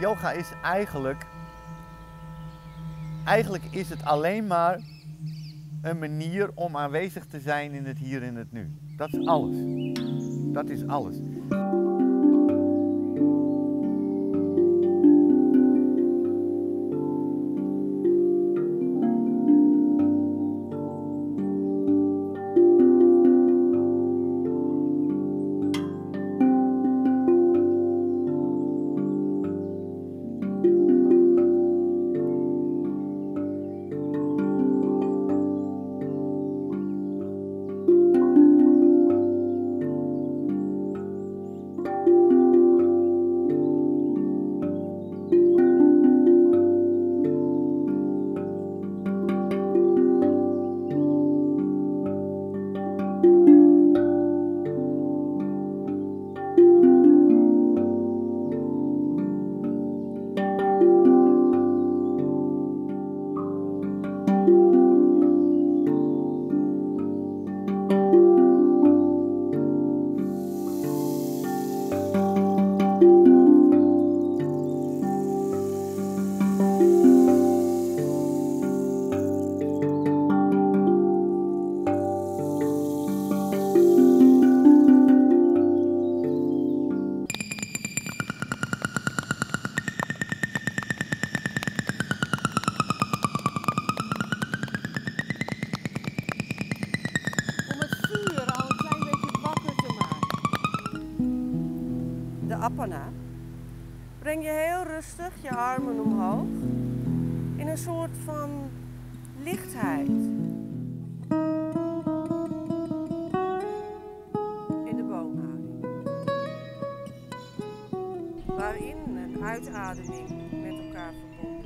Yoga is eigenlijk, eigenlijk is het alleen maar een manier om aanwezig te zijn in het hier en het nu. Dat is alles. Dat is alles. De appana. Breng je heel rustig je armen omhoog in een soort van lichtheid. In de boomhouding. Waarin een uitademing met elkaar verbonden